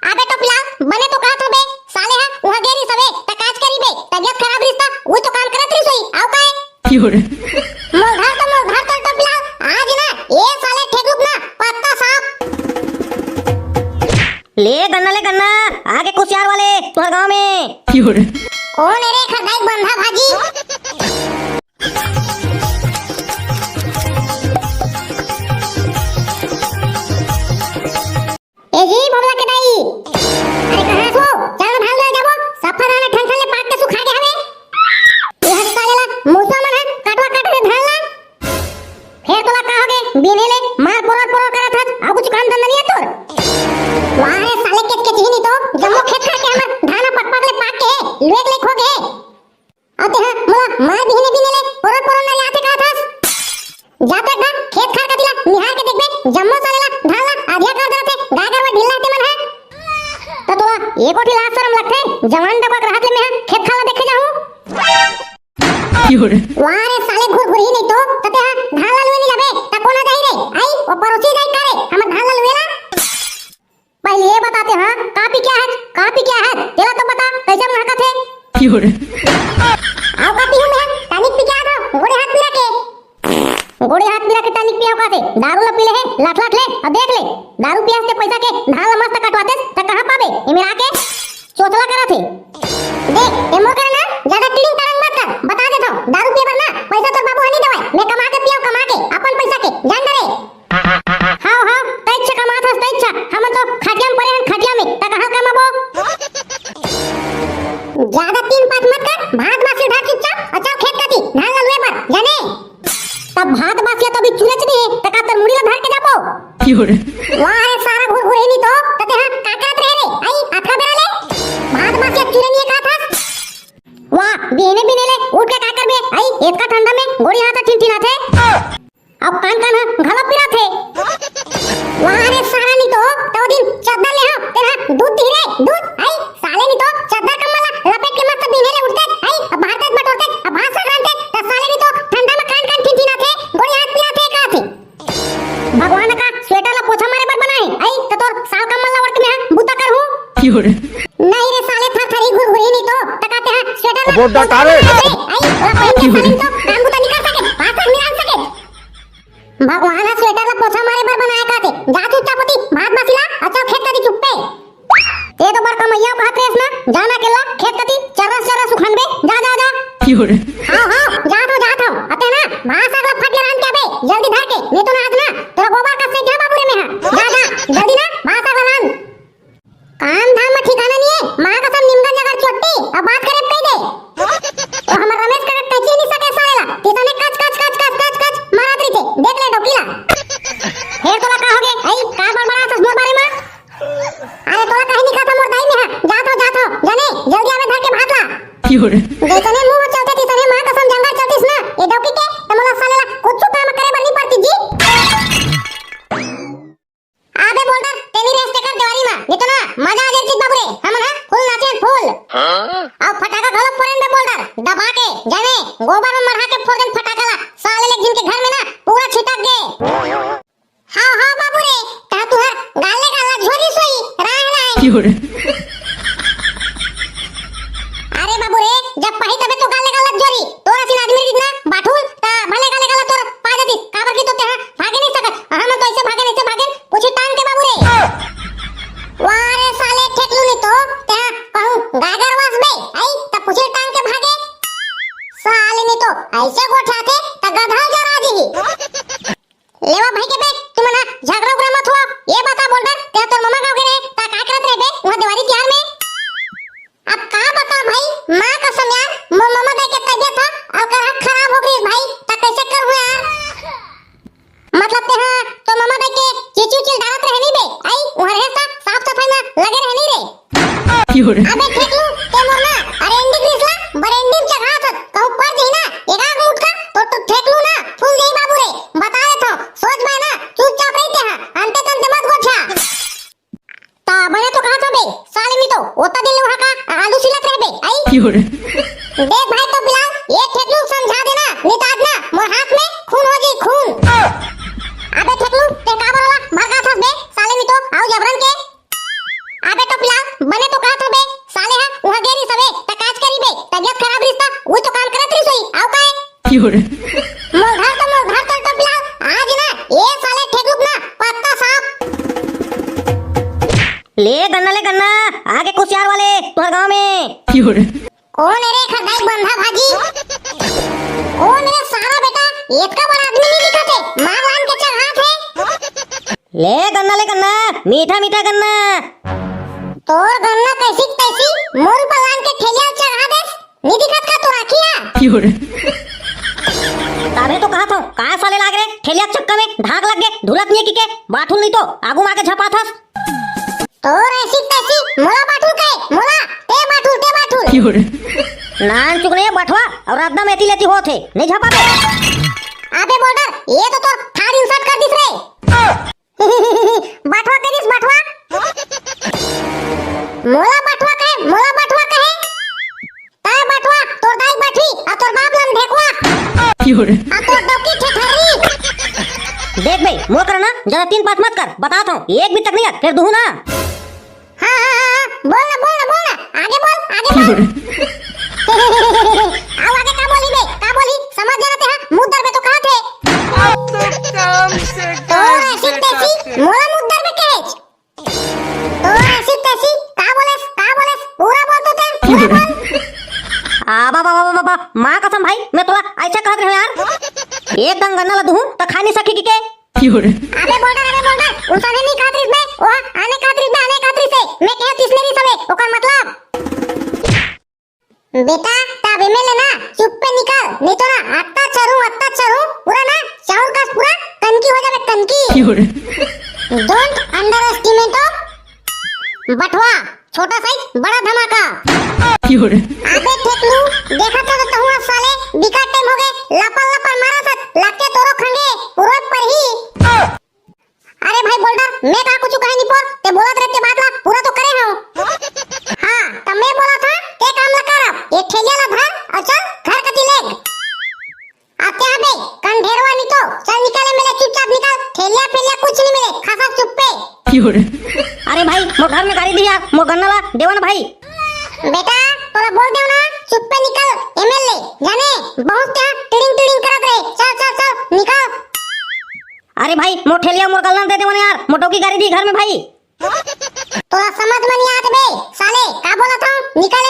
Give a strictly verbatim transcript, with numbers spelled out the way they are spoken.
अबे टोपीलाल, बने तो कहत होबे, साले ह उहाँ गे रिहिस हवे, त काज करी बे, तबियत खराब रिहिस त उही तो काम करत रिहिस होही, अउ काय? मोर घर तो मोर घर तो टोपीलाल, आज ना, ए साले ठेकलुक ना, पत्ता साफ। ले गन्ना, ले गन्ना, आगे कुसियार वाले, तुँहर गाँव में। कोन ए रे खरदाई बंधा भाजी? ए जी, भोला के दाई। अरे कहाँ हस वो? चल ना धान लुए जाबो। सफा धान ठन ठन ले पाक के सुखा गे हवे। ए हस साले ला, मुसवा मन ह कटवा काटत हे धान ला। फेर तोला का होगे? बिहने ले मार पोरोर पोरोर करत हस। अउ कुछ काम धंधा नइ हे तोर? वाह रे साले, केचकेचही नहीं तो। जम्मो खेत खार के हमर धान ह पक पक ले पाक के हे। लुए के लइक होगे। अउ तेहा मोला मार बिहने बिहने ले पोरोर पोरोर नरियाथे कहत हस। जा तो एक बार खेत खार कति ला निहार के देखबे, जम्मो साले ला धान ला अधिया कर देथे, गाय गरवा ढील ला तेमन ह। त तोला एको ठी लाज सरम लगथे, जवान डबक रहत ले मेहा खेत खार ला देखे जाहूं। वाह रे साले घुरघुरी नहीं तो, त तेहा धान ला लुए नहीं जाबे, त कोन जाही रे? आई, ओ परोसी जाही का रे, हमर धान ला लुए ला? पहले ये बता तेहा, का पी के आए हस, का पी के आए हस, तेला तो बता, कइसे महकत हे? अउ का पीहूं मैं, टॉनिक पी के आत हंव, गोड़े हाथ पीरा के। गोड़े हाथ पीरा के टॉनिक पियाव का से, दारू ला पी ले हे, लाठ लाठ ले, अउ देख ले, दारू पियास ते पइसा के, धान ला मस्त कटवातेस, त कहाँ पाबे, ए मेर आके चोचला करत हे। देख, ए मोर करा ना, जादा टिड़िंग टाड़ंग मत कर, बता देत हंव, दारू पिए बर ना, पइसा तोर बाबू ह नइ देवय, मैं कमा के पियाव, कमा के, अपन पइसा के, जान डरे। हव, हव, तइच कमात हस, तइच। हमन तो खटिया में परे हन, खटिया में। त कहाँ कमाबो? जादा तीन पाँच मत कर, भात बासी धर चुपचाप अउ चल खेत कती, धान ला लुए बर, जाने? त भात बासी तो अभी चुलेच नइ हे, त का तोर मुड़ी ला धर के जाबो? वाह रे सारा घुरघुरी नहीं तो, त तेहा का करत रहे रे? आई, अतका बेरा ले? भात बासी चुले नइ हे कहत हस? वाह, बिहने बिहने ले उठ के का करबे? आई, एतका ठंडा में गोड़ी हाथ ठिनठिनाथे। अब कान कान ह घलो पिराथे। वाह रे सारा नहीं तो, त ओ दिन चद्दर ले हंव, तेन ह दूध दिही रे, दूध, आई, साले नहीं तो, चद्दर कम्बल ला लपेट के मस्त बिहने ले उठते, आई, अब बाहर तेज बटोरते, अब भात साग रांधते, त साले नहीं तो, ठंडा में कान कान ठिनठिनाथे, गोड़ी हाथ पिराथे, का थे? भगवान का स्वेटर ला पोछा मारे बर बनाए, आई, त तोर साल कम्बल ला ओढ़ के मैं ह बूता करहूं। नहीं रे साले, थरथरी घुरघुरी नहीं तो, त का तेहा स्वेटर ला अब ओढ़ पोछा डाटा रे। मारे बर बनाए, आई, ओला पहिन के साले नहीं तो, काम बूता नहीं कर सके, भात साग नहीं रांध सके। भगवान ह स्वेटर ला पोछा मारे बर बनाए का थे। जा चुपचाप ओती भात बासी ला, अउ चल खेत कती चुप्पे। ते तो बड़ कमइया कहत रेहेस ना, जा ना अकेल्ला खेत कती चर्रस चर्रस उखानबे, जा, जा, जा। हव, हव, जात हंव, जात हंव। अते ना, भात साग ला फट ले रांध के आबे, जल्दी धर के, नहीं तो ना आज ना, तोला गोबर कस सेंकहूं बाबू रे मैं ह। जा, जा, जल्दी ना, भात साग ला रांध। काम धाम म ठिकाना नइ हे, माँ कसम निमगंज अगर चोट्टी, अब बात करे कहि दे। ओ हमर रमेश कका कैंची नइ सके साले ला, तिसने कच, कच, कच मारत रहिथे, देख ले डौकी ला। फेर तोला का होगे? अई, का बड़बड़ाथस मोर बारे म? अरे तोला कहीं नइ कहत मोर दाई में ह, जात हंव, जात हंव, जाने, जल्दी आबे धर के भात ला। जइसने मुंह चलथे तिसने माँ कसम जंगल चलतिस ना, ए डौकी के, त मोला साले ला कुछु काम करे बर नइ परतिस जी। आबे बोल्डर, तेनी रेस तेकर देवारी मा, नहीं तो ना, मजा आ जाए बाबू रे, हमन हा फुल नाचे फुल। हाँ? अउ फटाका घलो फोड़ेन बे बोल्डर, दबा के, जाने, गोबर में मरहा के फोड़ देन फटाका ला, साले ले एक झिन के घर में ना, पूरा छिटक गे। हाँ, हाँ बाबू रे, ता तुहर गाले गाला झोरी सोई, राय राय। अरे बाबू रे, जब पही तबे तो गाले गाला झोरी, तोर असीन आदमी रहितिस ना, बाठुल, ता भले गाले गाला तोर पा जातिस, काबर कि तो तेहा भागे नहीं सकत, हमन तो ऐसे भागे, ऐसे भागे, पूछी टांग के बाबू रे। वाह रे साले ठेकलू नहीं तो, तेहा कहूँ गागर वास बे, आई, ता पूछी टांग के भागे। साले नहीं तो, ऐसे गोठियाथे, ता गधा जरा जी ही। लेवा भाई के बे, तुमन हा झगड़ा उगड़ा मत हुआ। ये बता बोल्डर, ते तोर ममा गाँव गे रहे, ता का करत रहे बे, उहाँ देवारी तिहार में? अब का बता भाई, माँ कसम यार, मोर ममा दाई के तबियत हा, अउ कर हा खराब हो गई भाई, ता कैसे करहूँ यार? मतलब ते हा, तोर ममा दाई के चीची उची डालत रहे नहीं बे, आई, उहाँ रहे ता साफ सफाई में लगे रहे नहीं रे? अबे ठेकलू, ते मोर ना, अरे एंडी ग्रीस ला, बरेंडी में चघात हस, कहूँ पर जही ना, एकाग मुटका, तो, तो ठेकलू ना, फूल जही बाबू रे, बता देत हंव, सोच में ना, चुपचाप रही ते हा, अंते तंते मत गोठिया। ता बने तो कहत हंव बे, साले मी तो, ओता दिन ले उहाँ का, आलू छिलत रहे बे, आई? देख भाई तो बिलाल, ये ठेकलू समझा देना, नहीं तो आज ना, मोर हाथ में खून हो जाई, खून। अबे ठेकलू, ते का बरोला, भड़कात हस बे, साले मी तो, अउ जबरन के, अबे तो बने तो कहत हो बे, साले हा उहाँ गे रिस हवे, त काज करी बे, तबियत खराब रिस त, उही तो काम करत रिस होही, आउ काय? मोर घर तो मोर घर तो टोपला, आज ना, ए साले ठेकलुक ना, पत्ता साफ। ले गन्ना, ले गन्ना, आगे कुसियार वाले, तुहर गांव में। कोन ए रे खरदाई बंधा भाजी? कोन ए रे सारा बेटा? एतका बड़ा आदमी नहीं दिखत हे, मार लान के चढ़ात हे। ले गन्ना, ले गन्ना, मीठा मीठा गन्ना। तोर गन्ना कैसी तैसी मोर ऊपर लान के ठेलिया चढ़ा देस, नहीं दिखत का तोर आँखी हा? तभे तो कहत हूँ, का साले लाग रे, ठेलिया चक्का में धाक लग गे, ढुलत नहीं कि के, बाठुल नहीं तो, आगू मागे झपात हस। तोर ऐसी तैसी मोला बाठुल कहे, मोला, ते बाठुल, ते बाठुल। नान चुकने बठवा और रद्दा में एती लेती होत हे, नहीं झपा बे। अबे बोल्डर, ये तो तोर थार insult कर दिस रे। बठवा करिस बठवा। मोला बठवा कहे, मोला बठवा कहे। तय बठवा, तोर दाई बठवी, आ तोर बाप लम ढेकुआ। आ तोर डौकी ठेठरी। देख बे, मोर करा ना, ज्यादा तीन पाँच मत कर, बतात हूँ, एक भी तक नहीं आ, फिर दुहू ना। हाँ, हाँ, हाँ, हाँ, बोल ना, बोल ना, बोल ना, आगे बोल, आगे बोल। आओ आगे का बोली बे, का बोली, समझ जाना ते, हाँ, मुंह दर में तो कहा थे। अब तो काम से तो काम ऐसी से तैसी, काटे। मोला मुंह दर में कहे। तो ऐसी तैसी, का बोलेस, का बोलेस, पूरा बोल तो ते, पूरा बोल। आ, बा, बा, बा, बा, बा, माँ कसम भाई, मैं तोला ऐसा कहत रहे यार। एक दंग गन्ना ला दुहूं, त खा नहीं सके कि के? अबे बोल्डर, अबे बोल्डर, उस आने नहीं कहत रहिस बे, ओ आने कहत रहिस बे, आने कहत रहिस हे। मैं कहे तिसने रहिस हवे, ओकर मतलब। बेटा, तब एमे ले ना, चुप पे निकल, नहीं तो ना, अत्ता चरू, अत्ता चरू, पूरा ना, चाउर का पूरा कनकी हो जावे, कनकी। Don't underestimate of बठवा, छोटा size, बड़ा धमाका। अबे ठेकलू, देखत हो तो तहुआ साले, बिकट time हो गए, लपर लपर मारा था, लाग के तोरो खंगे, पूरा पर ही। अरे भाई बोल्डर, मैं कहा कुछ कहे नहीं पर, ते बोलत रहे ते बात ला, पूरा तो करे हो। हाँ, तब मैं बोला था, ते काम ला कर अब, ये ठेलिया ला धर, और चल, घर कती लेग। अब क्या बे, कन ढेरवा नहीं तो, चल निकल, एमे ले चुपचाप निकल, ठेलिया फेलिया कुछ नहीं मिले, खा सब चुप्पे। अरे भाई, मोर घर में गाड़ी दी यार, मोर गन्ना ला देवा ना भाई। बेटा, तोला बोल देव ना, चुप्पे निकल, एमे ले, जाने, बहुत क्या टिड़िंग टिड़िंग करत रहे, चल, चल, चल, निकल। अरे भाई, मोर ठेलिया मोर गन्ना दे देवा ना यार, मोर डौकी गाड़ी दी घर में भाई। तोला समझ में नहीं आत बे, साले, का बोलत हूँ? निकल